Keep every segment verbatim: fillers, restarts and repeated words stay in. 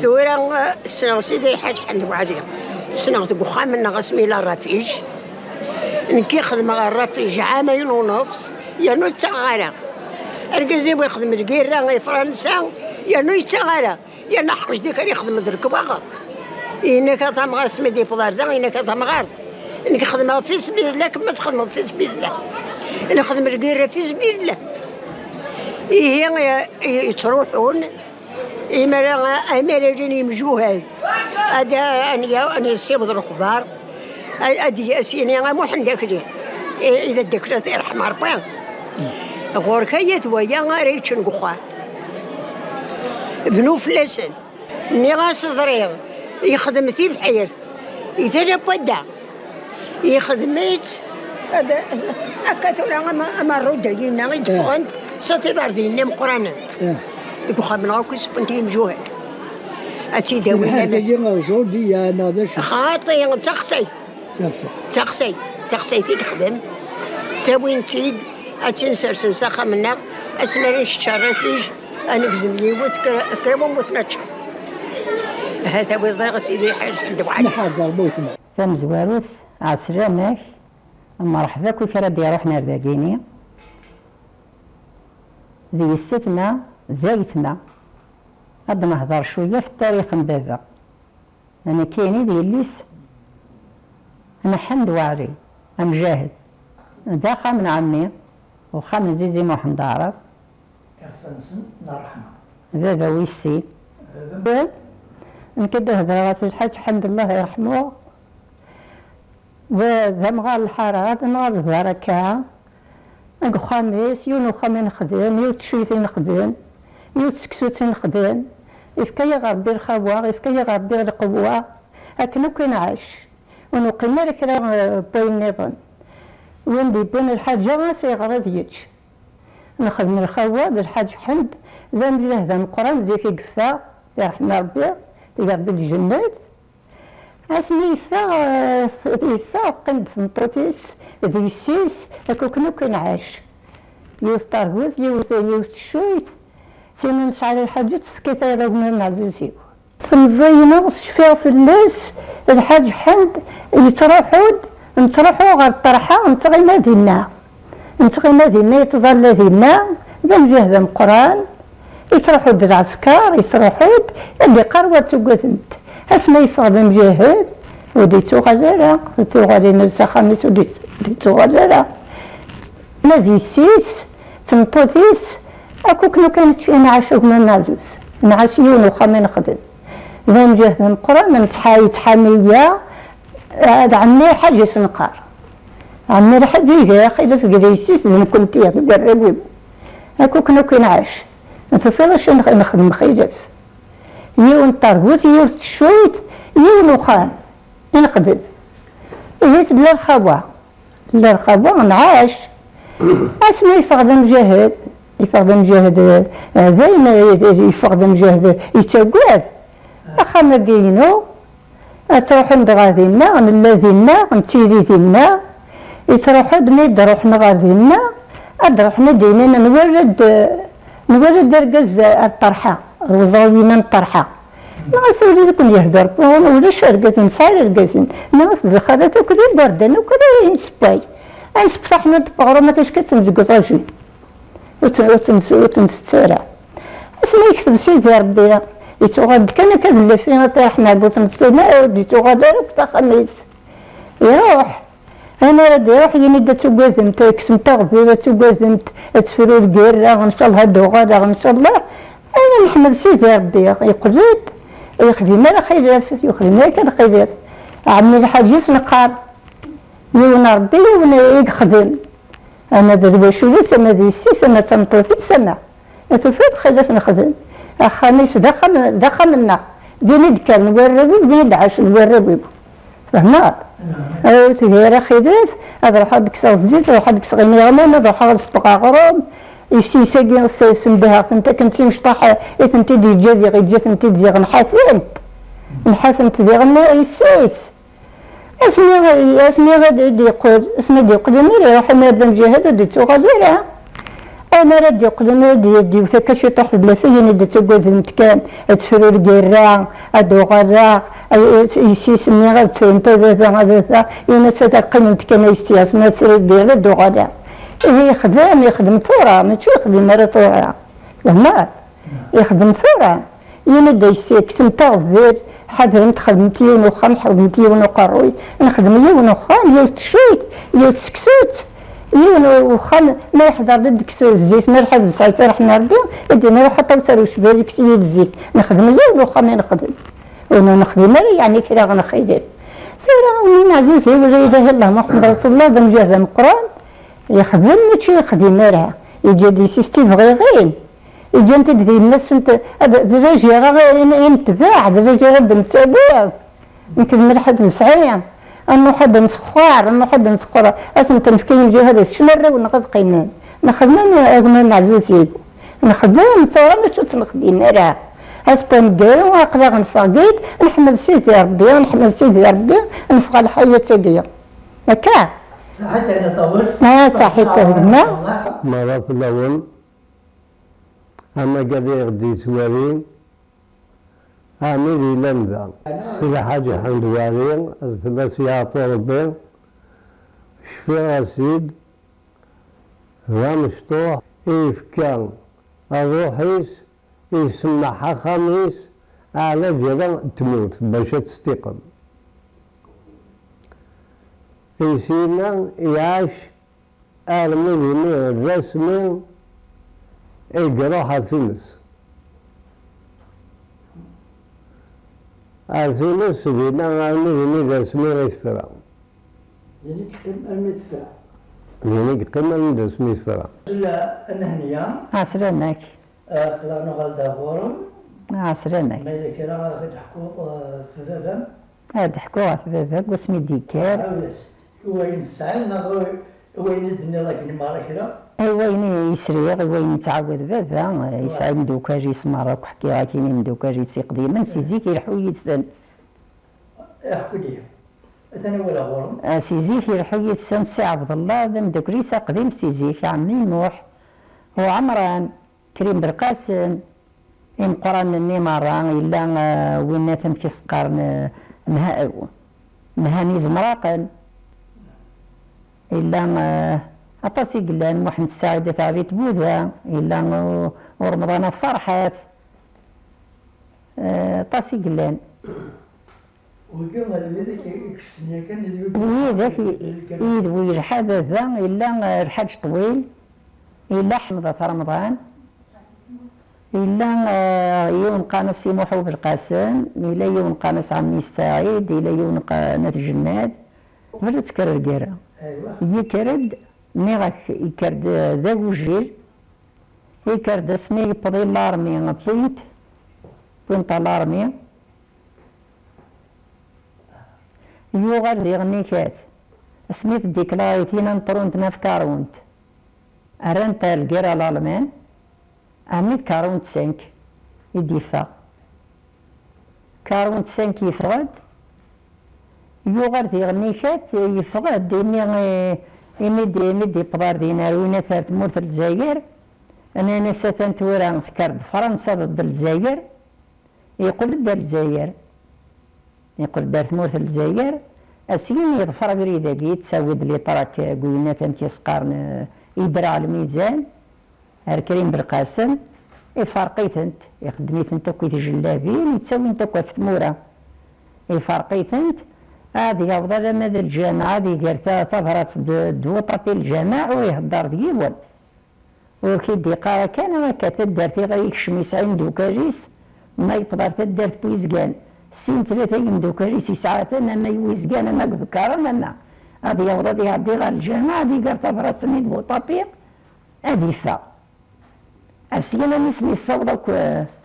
Tura, eh, ssneɣ Sidi Lḥaǧ Ḥend Waɛli. Ssneɣ deg uxxam-nneɣ asmi yella rrafiǧ. Nekk i xedmeɣ rrafiǧ ɛamayen u nofs, yernu ur ttaɣeɣ ara. Argaz-iw ixdem lgirra i Fransa, yernu ur yettaɣ ara. Yerna ḥqec di kra ixdem d lekwaɣeḍ. Yenna-k a tamɣart, asmi d-yewweḍ ar da, yenna-k a tamɣart. Nekk xedmeɣ fi sbillah, kemm ad txedmeḍ fi sbillah. Nexdem lgirra fi sbillah. Ihi, eh, yettruḥun, imara, imara ǧan yimjuhad. Ad, ad, ad yessiweḍ lexbar. Ad, ad d-yas yini a Muḥend Akli. I, i d addakla, irḥem Ṛebbi. Ɣur-k aya d waya ara yeččen deg uxxam. Bnu fell-asen. Nniɣ-as ẓriɣ, yexdem tibḥirt, i tala n wadda. Yexdem-itt, ad, akka tura ama, ama rruda-yinna i d-ffɣent, s tibardiyin imeqqranen. Deg uxxam-nneɣ akk i sewwent yimjuhad. Ad tt-id-awin. Tibḥirt-agi ẓurdiya neɣ d acu? Xaṭi, d taxsayt. D taxsayt. D taxsayt, d taxsayt i yexdem. Ttawin-tt-id, ad tt-nsersen s axxam-nneɣ, asmi ara nečč rrafiǧ, ad negzem yiwet, kra, kra n wemut nečča. Ahat a wi ẓriɣ a Sidi Lḥaǧ Ḥend Waɛli. Nḥerẓ ar wemut. Tamezwarut, ɛeslama-k, mreḥba akk i kra d-iruḥen ar dagini, d yessetma, d ayetma. Ad d-nehder cwiya ɣef tarix n baba. Nekkini d yelli-s n Ḥend Waɛli, amjahed. D axxam n ɛemmi, uxxam n Zizi Muḥend Aɛrab. Iɣsan-nsen n ṛṛeḥma. Baba wis sin. Baba. Nekk ad d-hedreɣ ɣef Lḥaǧ Ḥend, Allah iṛḥmu. D, d amɣar n lḥara, d amɣar n lbaraka. Deg uxxam-is, yiwen uxxam i nexdem, yiwet tcuyt i nexdem, yiwet seksut i nexdem. Ifka-yaɣ Ṛebbi lxawa, ifka-yaɣ Ṛebbi lqewwa, akken akk i nɛac. Ur neqqim ara kra, eh, n wayen nniḍen. Win d-yewwin lḥaǧa, ad s-yeɣr ad yečč. Nexdem lxawa d Lḥaǧ Ḥend, d amjahed ameqqran, zik i yeffeɣ, yerḥem Ṛebbi, tga Ṛebbi lǧennet. Asmi yeffeɣ, eh, yeffeɣ, teqqim-d tmeṭṭut-is d yessi-s, akk akken akk i nɛac. Yiwet teṛbut, yiwet, yiwet teccuyt, tin ur nesɛi ara lḥaǧa, ur tefka ara agmer n ɛziz-iw. Temẓi-inu tecfiɣ fell-as, Lḥaǧ Ḥend yettruḥu-d, nettruḥu ɣer ṭṭerḥa, nettɣima dinna. Nettɣima dinna, yettẓalla dinna, d amjahed ameqqran, yettruḥu-d lɛesker, yettruḥu-d, ad d-iqqar ur tugademt. Asmi yeffeɣ d amjahed, ur d-yettuɣal ara, tuɣalin s axxam-is ur d-yettuɣal ara. Ma d yessi-s, d tmeṭṭut-is, akk akken kan nɛac agma n ɛzuz. Nɛac yiwen uxxam i nexdem. D amjahed ameqqran, nettḥa-, yettḥami-ya, d ɛemmi Lḥaǧ i s-neqqar. Ɛemmi Lḥaǧ iga axilaf deg yessi-s d nekkenti, deg warraw-iw. Akk akken akk i nɛac. Tufiḍ acu i nex-, nexdem xilaf. Yiwen n teṛbut, yiwet n teccuyt, yiwen uxxam i nexdem. Ihi tella lxawa. Tella lxawa, nɛac. Asmi yeffeɣ d amjahed, yeffeɣ d amjahed, eh, d ayen, eh, yeffeɣ d amjahed, yettagad. Axxam-agi inu, ad truḥem-d ɣer dinna, nella dinna, nettili dinna. Yettruḥu-d, mi d-ruḥen ɣer dinna, ad d-ruḥen ad d-inin, nwala-d, nwala-d argaz ar ṭṭerḥa, d uẓaw-ina n ṭṭerḥa. Nniɣ-as, ula d akken yehder, ulac argaz, ur nesɛi ara argazen. Nniɣ-as, d lxalat akk d igerdan akk ara nsewway. Ad nseww taḥnut n weɣrum, ad t-nefk deg uḍajin. Ur tt-, ur tt-, ur tt-nsett ara. Asmi yekteb Sidi Ṛebbi, yettuɣal-d kan akka d llafi, ad t-iṛeḥ Meɛbud n Ṣṣina, ur d-yettuɣal ara akk s axxam-is. Iṛuḥ. Ayen ara d-iṛuḥ, yini-d ad tugademt, ad kksemt aɣbib, ad tugademt, ad tefru lgirra, ncallah ad d-uɣaleɣ, ncallah. Ayen neḥmed Sidi Ṛebbi, yeqqel-d, ur yexdim ara xilaf, ur yexdim ara kan xilaf. Ɛemmi Lḥaǧ i s-neqqar, yiwen Ṛebbi, yiwen i yexdem. Ama d lwacul-is, ama d yessi-s, ama d tameṭṭut-is, ama. Tufiḍ xilaf nexdem. Axxam-is d axxam, d axxam-nneɣ. Din i d-kkren warraw-iw, din i d-ɛacen warraw-iw. Tfehmeḍ? Ur tgi ara xilaf, ad ruḥeɣ ad kkseɣ zzit, ad ruḥeɣ ad kkseɣ iniɣman, ad ruḥeɣ ad sewweɣ aɣrum. Yessi-s-agi s-, sendehɣ-tent akken d timecṭaḥ i tent-id-yeǧǧa diɣ, yeǧǧa-tent-id diɣ nḥatent. Nḥatent diɣen yessi-s. Asmi, asmi i d-yeqqel, asmi i d-yeqqel imir, iruḥ imir d amjahed, ur d-yettuɣal ara. Mi ara d-yeqqlen, ad d-, d-yewwet akka ciṭuḥ d lafiyin i d-ttaggadent kan, ad tefru lgirra, ad d-uɣaleɣ, ay-, yessi-s-nni ad ttren a baba, a baba, ini-as ad qqiment kan ay s-yas, ma tefru lgirra ad d-uɣaleɣ. Ihi yexdem, yexdem tura, mačči yexdem ara tura. Fehmeḍ? Yexdem tura. Ini-d ay s-, kksemt aɣebbar, ḥadremt, xedmemt yiwen uxxam, xedmemt yiwen uqerruy, nexdem yiwen uxxam, yiwet teccuyt, yiwet seksut, yiwen uxxam, ma yeḥḍer-d deg-s zzit, Malḥa d Besɛid, ṛeḥma Ṛebbi, i d-nruḥ aṭas ar ucbal, kkes-iyi-d zzit, nexdem yiwen uxxam i nexdem. Ur nexdim ara yeɛni kra ɣer nxilel. Tura, win ɛziz, i wala ilaha illallah Muḥemmed Rasulullah, d amjahed ameqqran, yexdem, mačči yexdim ara, yeǧǧa-d yessi-s tibɣiɣin. Ǧǧan-t-id d yemma-s n t-, ad, d lajira n, n tbeɛ, d lajira d-nettawi. Nekk d Malḥa d Besɛid, ad nruḥ ad d-nesxer, ad nruḥ ad d-nesxer, ad ten-nefk i yimjuhad ad ččen arraw-nneɣ ad qqimen. Nexdem am, am, am ɛzuzig. Nexdem, tura mačči ur tt-nexdim ara. Ass n wemgaru, aql-aɣ neffeɣ-d, nḥemmed Sidi Ṛebbi, nḥemmed Sidi Ṛebbi, neffeɣ ɣer lḥayat-agi. Akka? Saḥit a gma. Merra fell-awen. Amagad i ɣ-d-yettwalin, ɛni d yellan da. Si Lḥaǧ Ḥmed Wali, ad fell-as yeɛfu Ṛebbi, cfiɣ-as-id, d amecṭuḥ i yefka ṛṛuḥ-is, isemmeḥ axxam-is ɛla ǧala n tmurt bac ad testiqem. I s-yenna iɛac armi d imi d asmi i iruḥ ar times. Ar times dinna armi d imi d asmi i tefra. Din i yeqqim armi tefra. Din i yeqqim armi d asmi tefra. Tella a Nehniya. Ɛeslama-k. Aql-aɣ nuɣal-d ar ɣur-m. Ɛeslama-k. Ma yella kra ara ɣ-d-teḥkuḍ, eh, ɣef baba-m? Ad d-ḥkuɣ ɣef baba-k, wasmi d-yekker. Ɛawed-as. I wayen tesɛiḍ neɣ i wayen i d-tenniḍ akken merra kra? I wayen i sriɣ, i wayen yettɛawad baba, yesɛa imeddukal-is merra akk, ḥkiɣ-ak-in imeddukal-is iqdimen, si zik ileḥḥu yid-sen. Iḥku-d-iyi. Atan awal ɣur-m. Ah, si zik ileḥḥu yid-sen Si Ɛebdellah, d ameddakel-is aqdim si zik, ɛemmi Muḥ, Uɛemran, Krim Belqasem, imeqqranen-nni merra, yella, ah, winna amek i s-qqaren, ah, Mha-, Mhani Zemraqen, yella, ah, aṭas i yellan, Muḥend Saɛid At Ɛbid Buda, yella, ah, Uremḍan At Ferḥat, ah, aṭas i yellan. Wigi d wid i k-, i k-ssnen yakan, d wid i d wi yelḥa baba, yella, eh, Lḥaǧ Ṭwil, yella Ḥmed At Remḍan, yella, eh, yiwen qqaren-as Si Muḥ Ubelqasem, yella yiwen qqaren-as Ɛemmi Saɛid, yella yiwen qqaren At Jennad. Qbel ad tekker lgirra. Aywa. Yekker-d, nniɣ-ak, yekker-d, eh, d agujil, yekker-d asmi yewweḍ i l'armée, wwin-t, wwin-t à l'armée. Yuɣal diɣen ikat. Asmi tdiklarit ina n trente-neuf quarante, rrant lgirra à l'Allemagne, armi d quarante-cinq i d-yeffeɣ. Quarante-cinq yeffeɣ-d, yuɣal diɣen ikat, yeffeɣ-d imi, imi d, imi d-yewweḍ ar din, ar winat ar tmurt n Lezzayer, nnan-as atan tura tekker-d Fransa d Lezzayer, yeqqel-d ar Lezzayer. Yeqqel-d ar tmurt n Lezzayer, asyin yeḍfer abrid-agi, yettawi-d litrak deg uyennat amek i s-qqaren, eh, Idraɛ Lmizan, ar Krim Belqasem, iferq-itent, ixeddem-itent akk i tjellabin, yettawi-tent akk ɣef tmura. Iferq-itent, ad yaweḍ alamma d lǧameɛ, ad iger ta-, tabrat d, d wuṭaṭi n lǧameɛ, ur ihedder d yiwen. Ur k-id-iqqar akka neɣ akka, taddart i ɣer yekcem yesɛa imdukal-is, ma yewweḍ ar taddart n Wizgan, sin tlata yimdukal-is yesɛa-ten, ama i Wizgan, ama deg Bekkaren, ama ad yaweḍ ad iɛeddi ɣer lǧameɛ, ad iger tabrat-nni d buṭapi, ad iffeɣ. Asya mi sen-yessaweḍ akk,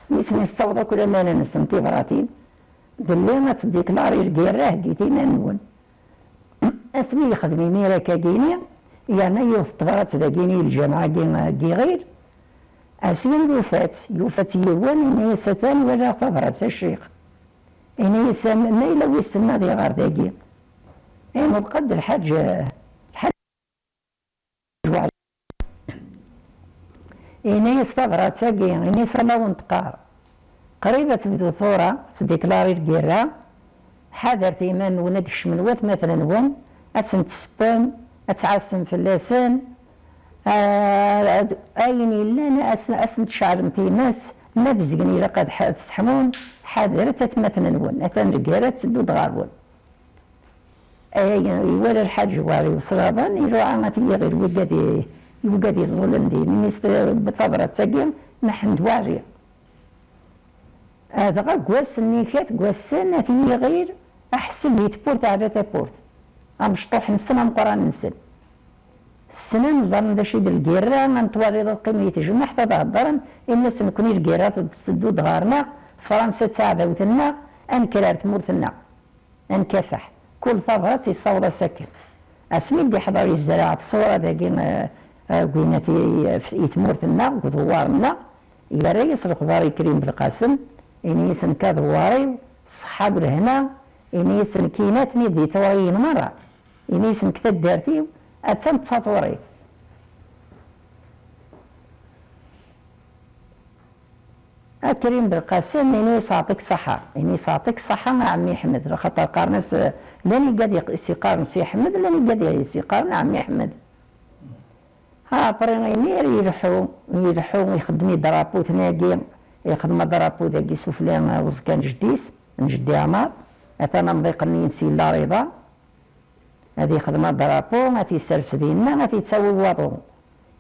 mi sen-yessaweḍ akk laman-nsen tibratin, belli ad tdiklari lgirra, heggit iman-nwen. Asmi yexdem imir akkagini, yerna yiwet n tebrat dagini i lǧameɛ-agi n Yiɣil, asya yufa-tt, yufa-tt yiwen, yenna-yas atan walaɣ tabrat a ccix. Yenna-yas ma yella wissen ma ad iɣer dagi. Ineḍq-d lḥaǧ, lḥaǧ Waɛli. Ini-as tabrat-agi, ini-as ama wen-teqqar. Qrib ad tebdu tura, ad tdiklari lgirra. Ḥadret iman-nwen ad d-kecmen watmaten-nwen, ad sen-tsebbem, ad tɛassem fell-asen. Ah, ad, ayen yellan, ad sen-, ad sen-tceɛlem times, ma bezgen ilaq ad ḥ-, ad sseḥmun, ḥadret atmaten-nwen, atan lgirra ad teddu-d ɣer-wen. Ay, iwala lḥaǧ war iwesraḍen, iruɛa ad t-yiɣil wigad i-, wigad iẓulen din, imi s tabrat-agi, Mḥend Waɛli. Ah, dɣa deg wass-nni kat, deg wass-n, ad t-yiɣil aḥessel di tewwurt ɛla tawwurt. Amecṭuḥ-nsen, ameqqran-nsen. Ssnen, ẓren d acu i d lgirra, am twaliḍ ad qqimen di tejmaɛt ad heddren, ini-as nekni lgirra tetteddu-d ɣer-neɣ, Fransa d taɛdawt-nneɣ, ad nekker ar tmurt-nneɣ. Ad nkafaḥ. Kul tabrat yessaweḍ-as akken. Asmi d-iḥḍer yezreɛ tura dagi, eh, eh, gwin at i, i tmurt-nneɣ, deg uḍewwar-nneɣ, yerra-yas lexbar i Krim Belqasem, ini-as nekk aḍewwar-iw, ṣṣeḥḥa d lehna, ini-as nekk inatni di tawriyin merra, ini-as nekk taddart-iw, attan d taḍurit. Akrim Belqasem, ini-as aɛṭik ṣṣaḥa. Ini-as aɛṭik ṣṣaḥa a ɛemmi Ḥmed, lxaṭer qqaren-as, eh, llan igad iq-, is-iqqaren Si Ḥmed, llan igad is-iqqaren a ɛemmi Ḥmed. Ha, après imir yelḥu, yelḥu, ixeddem i drapeau-ten-agi, ixeddem adrapeau dagi sufella, eh, uẓekka n jeddi-s, n jeddi Ɛmar, atan amḍiq-nni-ines yella Riḍa. Ad ixdem adrapu, ad t-issers dinna, ad t-ittawi waḍu.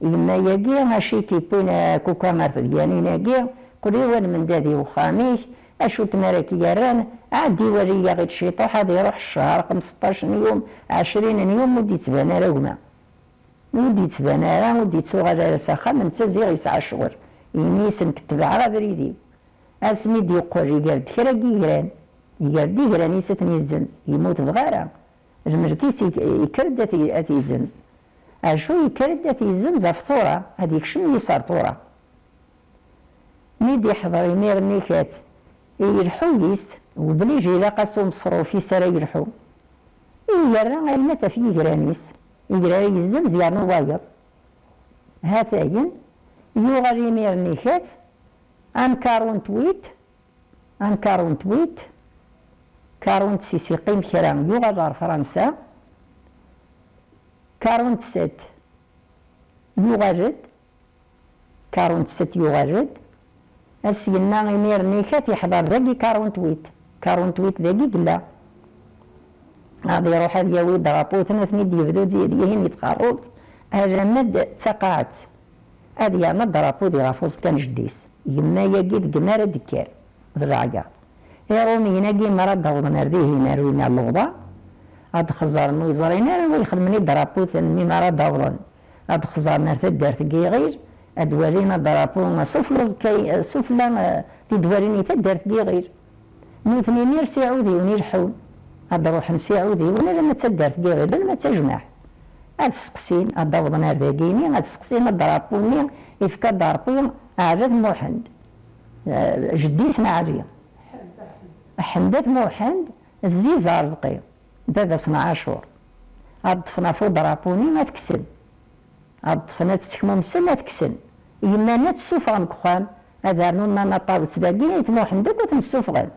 Yemma-agi, acu i k-iwwin, eh, kuka ar tedyanin-agi, qel i walmendad i uxxam-ik, acu n tmara k-yerran, ɛeddi wali-yaɣ-id ciṭuḥ, ad iruḥ ccher, xemseṭṭac n yum, ɛecrin n yum, ur d-ittban ara gma. Ur d-ittban ara, ur d-ittuɣal ara s axxam, netta ziɣ yesɛa ccɣel. Ini-as nekk tebɛeɣ abrid-iw. Asmi d-yeqqel, iger-d kra n yigran, iger-d igran-is ad ten-izzenz, yemmut dɣa ara. Lmelk-is ik-, yekker-d ad t-, ad t-izzenz. Acu yekker-d ad t-izzenz ɣef tura, ad yekcem yis ar tura. Mi d-iḥḍer imir-nni kat, yelḥu yis, weblij ilaq-as umeṣruf-is ara yelḥu. I yerra ayen ad taf yigran-is, iger ara yezzenz yernu wayeḍ. Ha-t-ayen, yuɣal imir-nni kat, am quarante-huit, am quarante-huit, quarante-six iqqim kra, yuɣal ɣer Fransa, quarante-sept yuɣal-d, quarante-sept yuɣal-d, as-yenna imir-nni kat iḥḍer dagi quarante-huit, quarante-huit dagi yella. Ad iruḥ ad yawi drapeau-ten, ad ten-id-yebdu di, dihin i tqerrubt, alamma d taqaɛet. Ad yerna drapeau di ɣef uẓekka n jeddi-s. Yemma-agi deg mi ara d-tekker, d leɛyaḍ. Iṛumiyen-agi mi ara d-awḍen ar dihin, ar win ar lebḍa, ad d-xeẓẓren ur ẓrin ara wa ixedmen i drapeau-ten mi ara d-awḍen. Ad d-xeẓẓren ar taddart n Yiɣil, ad d-walin adrapu sufella uẓekka, sufella, eh, di d-walin i taddart n Yiɣil. Nutni imir s iɛudiwen i leḥḥun. Ad d-ruḥen s iɛudiwen alamma d taddart n Yiɣil, alamma d tajmaɛt. Ad seqsin, ad d-awḍen ar dagini, ad seqsin adrapu-nni, ifka-d Ṛebbi Ɛla At Muḥend, eh, jeddi-s n Ɛli. Ḥend At Muḥend d Ziza Arezqi, baba-s n Ɛacur. Ad ṭṭfen ɣef udrapu-nni, ad t-kksen. Ad ṭṭfen, ad t-ssekmumsen, ad t-kksen. Yemma-nni ad t-ssufɣen deg uxxam, ad rnun Nana Ṭawes dagi, At Muḥend akk ad ten-ssufɣen.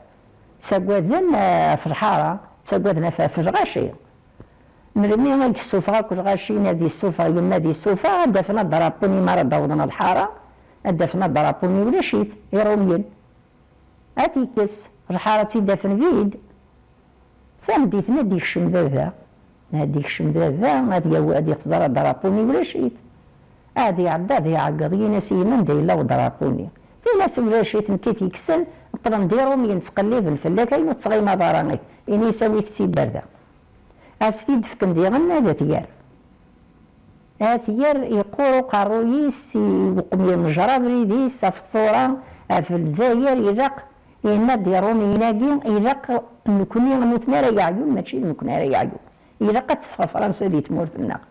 Ttagaden, eh, ɣef lḥara, ttagaden ɣef, ɣef lɣaci. Melmi i yessufeɣ akk lɣaci, ad yessufeɣ yemma, ad yessufeɣ, ad d-afen adrapu-nni mi ara d-awḍen ɣer lḥara, ad d-afen adrapu-nni ulac-it, Iṛumyen. Ad t-ikkes, lḥara ad tt-id-afen vide. Tameddit-nni ad d-ikcem baba, ad d-ikcem baba, ad yawi, ad ixẓer adrapu-nni ulac-it. Ad iɛedda, ad iɛeggeḍ, yin-as i yemma anda yella udrapu-nni. Tin-as ulac-it, nekk i t-ikksen, qqlen d Iṛumyen ttqelliben fell-ak, ayen ur tettɣimaḍ ara, ini-as awit-tt i berda. Ad s-t-id-fken diɣen ad t-yerr. Ad t-yerr, iqqur uqerruy-is, iweqqem yennejra abrid-is ɣef tura, ɣef Lezzayer, ilaq, yenna-d Iṛumiyen-agi, ilaq nekni, nutni ara yeɛyun, mačči d nekni ara yeɛyun. Ilaq ad teffeɣ Fransa di tmurt-nneɣ.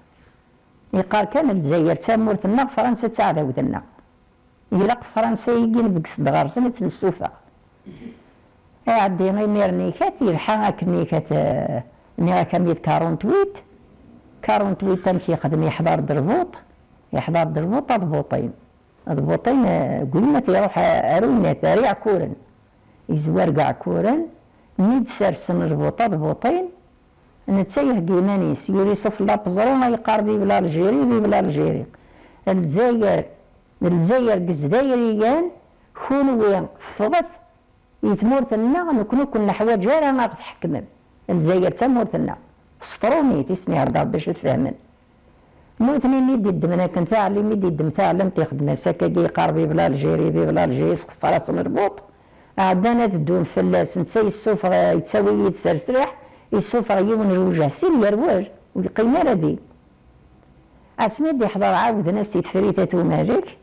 Yeqqar kan Lezzayer d tamurt-nneɣ, Fransa d taɛdawt-nneɣ. Ilaq Fransa-agi nbegges-d ɣer-sen ad tt-nessufeɣ. Iɛeddi imir-nni kat, yelḥa akken-nni kat, eh, nniɣ-ak am yid quarante-huit, quarante-huit amek yexdem, yeḥḍer-d lbuṭ, yeḥḍer-d lbuṭ aḍbuṭin. d Buṭin, eh, deg uyennat iruḥ ar uyennat, ar Iɛekkuren. Yezwar deg Iɛekkuren, mi d-sersen Lbuṭa d Buṭin, netta iheggi iman-is, yuli s ufella n weẓru, a yeqqar: "Vive l'Algérie, vive l'Algérie." Lezzayer, Lezzayer deg Izzayriyen, kunwi ffɣet i tmurt-nneɣ, nekkni ur ken-neḥwaǧ ara a ɣ-tḥekmem. Lezzayer d tamurt-nneɣ. S tṛumit i sen-ihedder bac ad t-fehmen. Nutni mi d-iddmen akken taɛlim, mi d-iddem taɛlemt, ixdem-as akkagi, yeqqar: "Vive l'Algérie, vive l'Algérie", sxeṣṣer-asen lbuṭ. Ɛeddan ad ddun fell-as, netta yessufeɣ, yettawi-yi-d s resriḥ, yessufeɣ yiwen n lwejeh, sin yerwel, ur yeqqim ara din. Asmi d-iḥḍer, ɛawden-as i Tefrit At Umalek,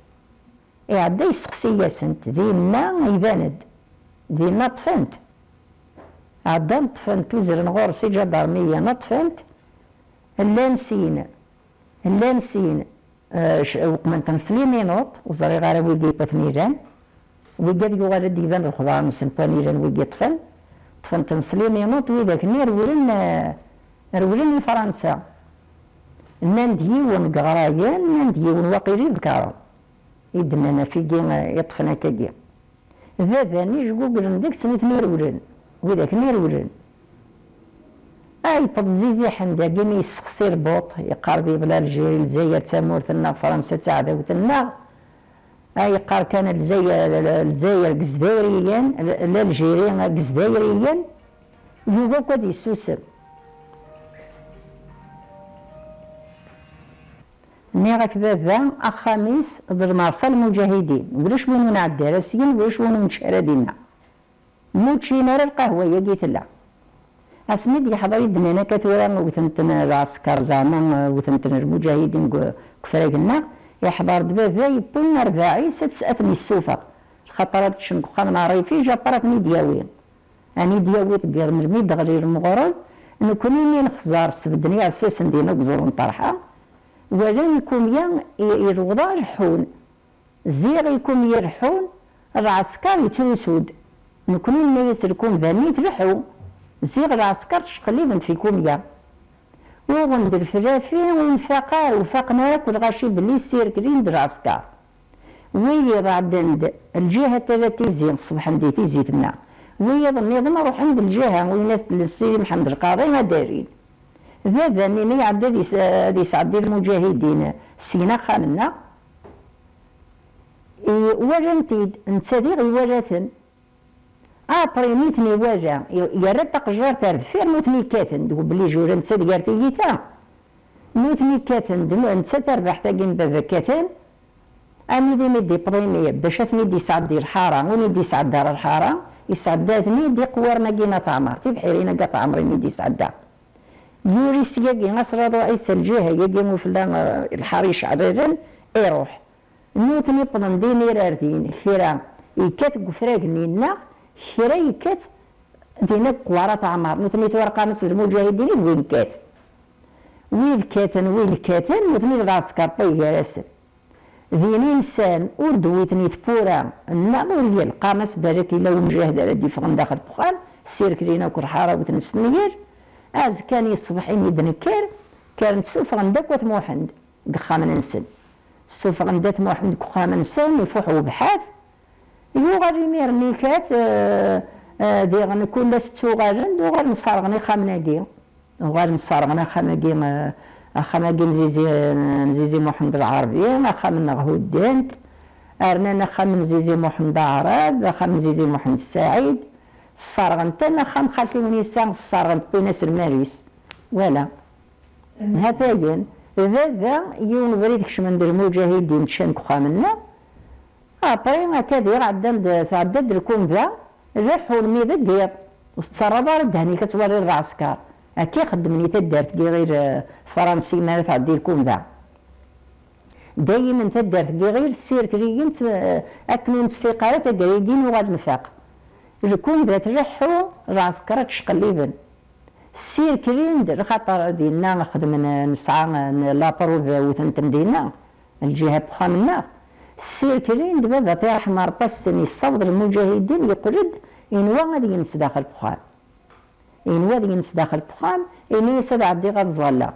iɛedda yesseqsi-yasent, dinna iban-d, dinna ṭṭfen-t. Ɛeddan ṭṭfen-t, uzren ɣur-s iǧadarmiyen, ṭṭfen-t. Llan sin, llan sin, eh, c-, weqmen-ten s liminuṭ, ur ẓriɣ ara wigi n wat-nni llan. Wigi ad yuɣal ad d-iban lexbar-nsen n wani llan wigi ṭṭfen. Ṭṭfen-ten s liminuṭ, widak-nni rewlen, eh, rewlen i Fransa. Nnan-d yiwen deg Iɣrayen, nnan-d yiwen waqil i Bkaṛen. I d-nnan afigi, eh, iṭṭfen akkagi. Baba-nni jguglen deg-s, nutni rewlen, widak-nni rewlen. A yewweḍ Zizi Ḥmed-agi mi yesseqsi lbuṭ, yeqqar: "Vive l'Algérie, Lezzayer d tamurt-nneɣ, Fransa d taɛdawt-nneɣ." A yeqqar kan: "Lezzayer, Lezzayer deg Izzayriyen, l'Algérie deg Izzayriyen." Yugi akk ad yessusem. Nniɣ-ak baba, axxam-is d lmerṣa n lmuǧahidin, ulac win ur nɛeddi ara syin, ulac win ur nečči ara dinna. Ur ččin ara lqahwa-yagi tella. Asmi d-yeḥḍer i d-nnan akka tura wten-ten lɛesker, zeɛma wten-ten lmuǧahidin deg ufrag-nneɣ, iḥḍer-d baba yewwi arbaɛ-is ad t-, ad ten-yessufeɣ, lxaṭer ad ččen deg uxxam n rrifij, après ad ten-id-yawi. Ɛni d-yawi deg yiḍ melmi d-ɣli lmeɣreb, nekkni mi nexẓer sbedden iɛessasen dinna deg uẓru n Ṭerḥa, walan lkumya i, i lewḍa leḥḥun. Ziɣ lkumya leḥḥun, lɛesker yettrusu-d. Nekkni nenna-yas lkumda-nni tleḥḥu, ziɣ lɛesker ttceqliben-t fi kumya. Uɣen-d leflafi ur nfaq ara, ur faqen ara akk lɣaci belli ssirklen-d lɛesker. Wiyiḍ ɛeddan-d lǧiha n Tala Tizi, ṣebḥen di Tizi Tma. Wiyiḍ nniḍen ruḥen-d lǧiha, win at Sidi Mḥemmed Lqaḍi ad d-arin. Baba-nni mi iɛedda ad is-, ad isɛeddi lmuǧahidin syin axxam-nneɣ, i-, walan-t-id, netta diɣ iwala-ten. Après mi ten-iwala, yerra taqejjart ar deffir, nutni kkaten, d belli jura netta d gar tiyita. Nutni kkaten-d, netta tarbaḥt-agi n baba kkaten, armi d imi d-iwweḍ imi, bac ad ten-id-isɛeddi lḥara, ur id-isɛedda ara lḥara, isɛedda-ten-id iqewwaren-agi n At Ɛmer, tibḥirin-agi At Ɛmer imi d-isɛedda. Yuli syagi aslaḍu Ɛisa lǧiha-yagi ufella, eh, lḥar iceɛbalen, iruḥ. Nutni wwḍen d imir ar din, kra yekkat deg ufrag-nni-nneɣ, kra yekkat dinna deg uqewwar At Ɛmer. Nutni tura qqaren-as d lmuǧahidin i d win kkat. Wid kkaten, win kkaten, nutni d lɛesker ṭṭay gar-asen. Din i nsan, ur d-wwiten i tpura, nneɣ ur yelqam-as balak yella umjahed ara d-iffɣen daxel n uxxam, ssirklen akk lḥara wwten s nnger, azekka-nni ṣṣbeḥ imi d-nekker, kkren-d ssufɣen-d akk At Muḥend deg uxxam-nsen. Ssufɣen-d At Muḥend deg uxxam-nsen, ifuḥ webḥat, yuɣal imir-nni kat, eh, eh, diɣen kul ass ttuɣalen-d, uɣalen sserɣen ixxamen-agi. Uɣalen sserɣen axxam-agi, eh, axxam-agi n Zizi, n Zizi Muḥend Lɛerbi, axxam-nneɣ hudden-t, rnan axxam n Zizi Muḥend Aɛrab, axxam n Zizi Muḥend Saɛid, sserɣen-ten, axxam xalti Unisa, sserɣen-t, wwin-as lmal-is. Voilà. Hatayen, baba, yiwen ubrid kecmen-d lmuǧahidin, ččan deg uxxam-nneɣ. Après, akka diɣ ɛeddan-d, tɛedda-d lkumda, leḥḥun mi deg yiḍ, ur tettaraḍ ara ddehn-ik ad twaliḍ lɛesker. Akka i xeddmen i taddart n Yiɣil, eh, Fransi mi ara tɛeddi lkumda. Daymen taddart n Yiɣil ssirkligen-tt, eh, akken ur nettfiq ara taggara-agi nuɣal nfaq. Lkumda tleḥḥu, lɛesker ad ttceqliben. Ssirklen-d, lxaṭer dinna xedmen, nesɛa, n-, la preuve wten-ten dinna, lǧiha n uxxam-nneɣ. Ssirklen-d, baba iṛḥem Ṛebbi, assen yessaweḍ lmuǧahidin, yeqqel-d, inwa ad yens daxel n uxxam. Inwa ad yens daxel n uxxam, ini-as ad ɛeddiɣ ad ẓalleɣ.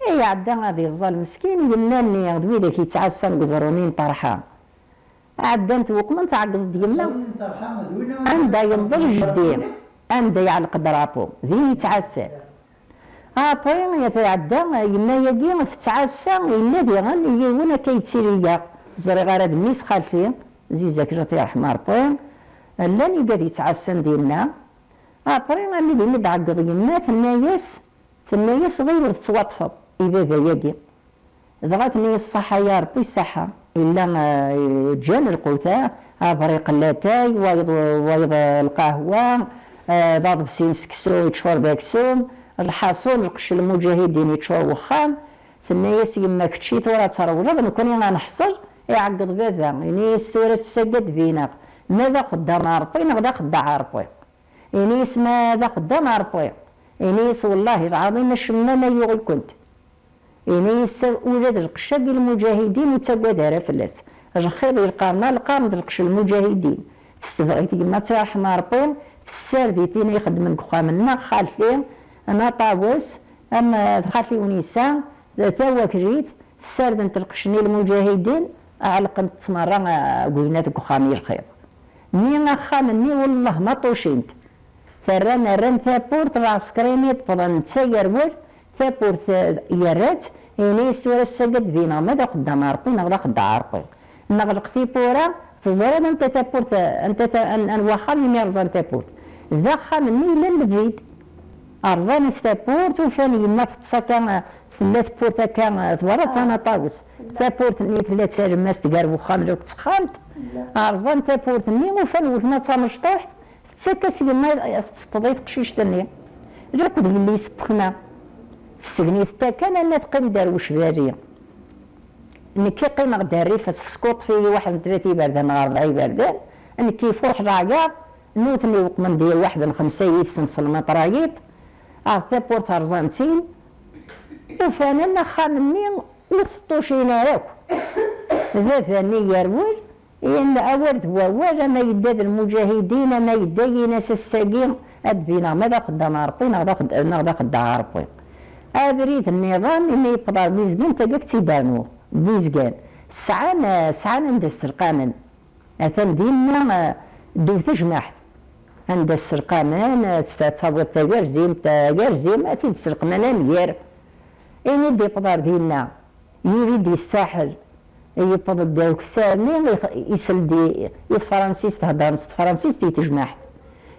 Iɛedda ad iẓẓal meskin, yemma-nni d widak yettɛassan deg uẓru-nni n Ṭerḥa. Ɛeddant weqmen, tɛeggeḍ-d yemma. Anda yenḍel jeddi, anda yeɛleq drapeau, din yettɛassan. Après, iɛedda yemma-yagi tettɛassa, yella diɣen yiwen akka yettili-yaɣ. Ẓriɣ ara d mmi-s xalti, Zizak, Ṛebbi iṛḥem Ṛebbi. Llan igad yettɛassan dinna. Après, armi d imi d-ɛeggeḍ yemma, tenna-yas, tenna-yas: "Ɣiwel tettwaṭṭfeḍ i baba-yagi." Dɣa tenna-yas: "Ṣṣaḥa ya Ṛebbi, ṣṣaḥa." Illa, eh, ǧǧan lqut-a, abriq n latay, wayeḍ, wayeḍ lqahwa, eh, d aḍebsi n seksu yeččur d aksum, lḥaṣun, lqecc n lmuǧahidin yeččur wexxam. Tenna-yas yemma: "Kečči tura ad trewleḍ, nekkni ad neḥṣel." Iɛeggeḍ baba, ini-as: "Tura ssagad bineɣ, ma d axeddam n Ṛebbi neɣ d axeddaɛ n Ṛebbi." Ini-as: "Ma d axeddam n Ṛebbi." Ini-as: "Wellah lɛaḍim acemma ma yuɣ-ikent." Ini-as: "Ula d lqecc-agi n lmuǧahidin ur ttagad ara fell-as. Lxiḍ yelqarn alqarn d lqecc n lmuǧahidin." Tessebɣi-t yemma, ad tt-iṛḥem Ṛebbi, tessared-it, tin ixeddmen deg uxxam-nneɣ, xalti, n Aṭawes, am d xalti Unisa, d Tawaklit, ssardent lqecc-nni n lmuǧahidin, ɛelqent-tt merra, eh, guyna deg uxxam i lxiḍ. Nni axxam-nni, wellah ma ṭucint. Terran, rran tawwurt, lɛesker-nni ṭṭfḍen netta yerwel, tawwurt, eh, yerra-tt, ini-as: "Tura ssagad bineɣ, ma d axeddam n Ṛebbi neɣ d axeddaɛ n Ṛebbi." Neɣleq tiwwura, teẓriḍ anta tawwurt, anta ta-, an-, anwa axxam imi rẓan tawwurt. D axxam-nni yellan lbid. Rẓan-as tawwurt, ufan yemma teṭṭes akka, tella tewwurt akka, twalaḍ-tt a Ṭawes. Tawwurt-nni tella d talemmast gar wexxam akked texxamt. Rẓan tawwurt-nni, ufan weltma d tamecṭuḥt, tettak-as yemma, tettseṭṭeḍ i teqcict-nni. Akked yelli-s n wexxam. Tessegen-it-tt akka, nanna teqqim-d ar wecbali. Nekki qqimeɣ-d rrif-as, teskuṭṭef-iyi waḥed n tlata iberdan neɣ rebɛa iberdan, nekki ifuḥ leɛyaḍ, nutni weqmen-d waḥed n xemsa yid-sen s lmatrayiṭ, ar tawwurt rẓan-tt-in, ufan-n axxam-nni ur t-ṭṭucin ara akk. Baba-nni yerwel, yenna awal d wawal, ama yedda d lmuǧahidin, ama yedda, ini-as ass-agi ad d-bineɣ ma d axeddam n Ṛebbi neɣ d axed-, neɣ d axeddaɛ n Ṛebbi. Abrid nniḍen, imi yewweḍ ar Bizgan, tagi ad k-tt-id-rnuɣ. Bizgan, sɛan, sɛan anda sselqamen. Atan dinna, eh, ddaw tejmaɛt. Anda sselqamen, eh, ttawiḍ tagarzimt, tagarzimt, ad t-id-sselqmen anyir. Imi d-yewweḍ ar dinna, yuli-d yessaḥel, yewweḍ-d ukessar-nni, ix-, isell-d i, i tefransist, heddren s tefransist di tejmaɛt.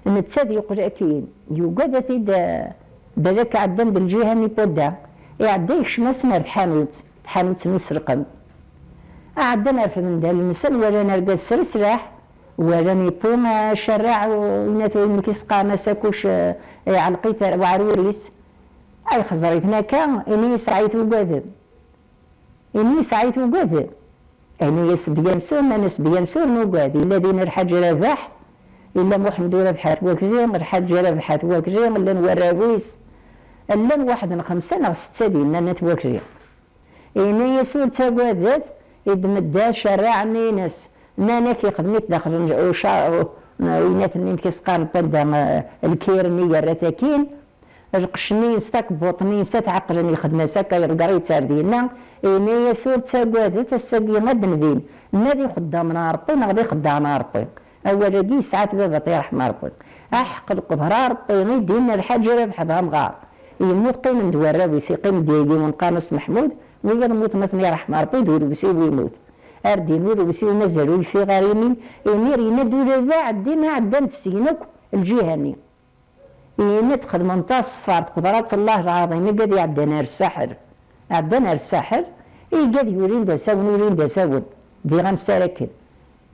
Netta ad yeqqel akkin, yugad ad t-id, balak ɛeddan-d lǧiha-nni n wadda, iɛedda yekcem-asen ar tḥanut, tḥanut n uselqem. Ɛeddan refden-d allen-nsen, walan argaz s leslaḥ, walan yewwi, eh, acerraɛ, u-, inat wayen i s-qqaren asakuc, eh, iɛelleq-it ar uɛrur-is. Ay xeẓr-iten akka, ini yesɛa-it ugadem. Ini yesɛa-it ugadem. Ini-as byansur, nnan-as byansur nugad. Illa din Lḥaǧ Rabaḥ, illa Muḥend Ur Rabaḥ At Wakli, Lḥaǧ Rabaḥ At Wakli, llan warraw-is. Llan waḥed n xemsa neɣ setta dinna n At Wakli. Ini-as ur ttagadet, iddem-d acerraɛ-nni-ines. Nnan-ak ixdem-it daxel n uca-, u-, u-, inat-nni n kisqan n panda, eh, lkir-nni yerra-t akkin. Lqecc-nni-ines, takebbuḍt-nni-ines, ad t-ɛeqlen, ixdem-as akka, iḍegger-itt ar dinna, ini-as ur ttagadet, ass-agi ad d-ndin, ma d ixeddamen n Ṛebbi neɣ d ixeddaɛen n Ṛebbi. Awal-agi yesɛa-t baba, ad t-yerḥem Ṛebbi. Aḥeqq lqedra n Ṛebbi, i d-yenna Lḥaǧ Rabeḥ d amɣar. Yemmut, qqimen-d warraw-is, iqqim-d yiwen qqaren-as Meḥmud, wiyaḍ mmuten, ad ten-yerḥem Ṛebbi, d ulewsi-w yemmut. Ar din ulewsi-w mazal ur yeffiɣ ara imi, imir yenna-d ula d aɛeddi ma ɛeddan-d syin akk lǧiha-nni. Yenna-d xedmen taṣeffart, qedrat Allah lɛaḍim, igad iɛeddan ar ssaḥel. Ɛeddan ar ssaḥel, igad yulin d asawen, ulin d asawen, diɣ amsar akken.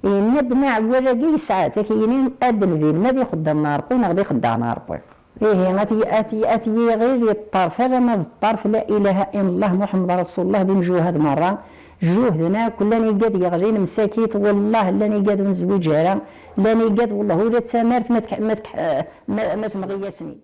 Yenna-d ma awal-agi yesɛa-t, ad k-yini ad d-ndin ma d ixeddam n Ṛebbi neɣ d ixeddaɛ n Ṛebbi. Ihi, ad t-, ad t-, ad t-yiɣil yeṭṭerf alamma d ṭṭerf, la ilaha illallah Muḥemmed Rasulullah, d imjuhad merra. Juhden akk, llan igad yeɣlin msakit, wellah llan igad ur nezwiǧ ara, llan igad wellah ula d tamart ma tk-, ma tk-, ma, ma temɣi-yasen-id.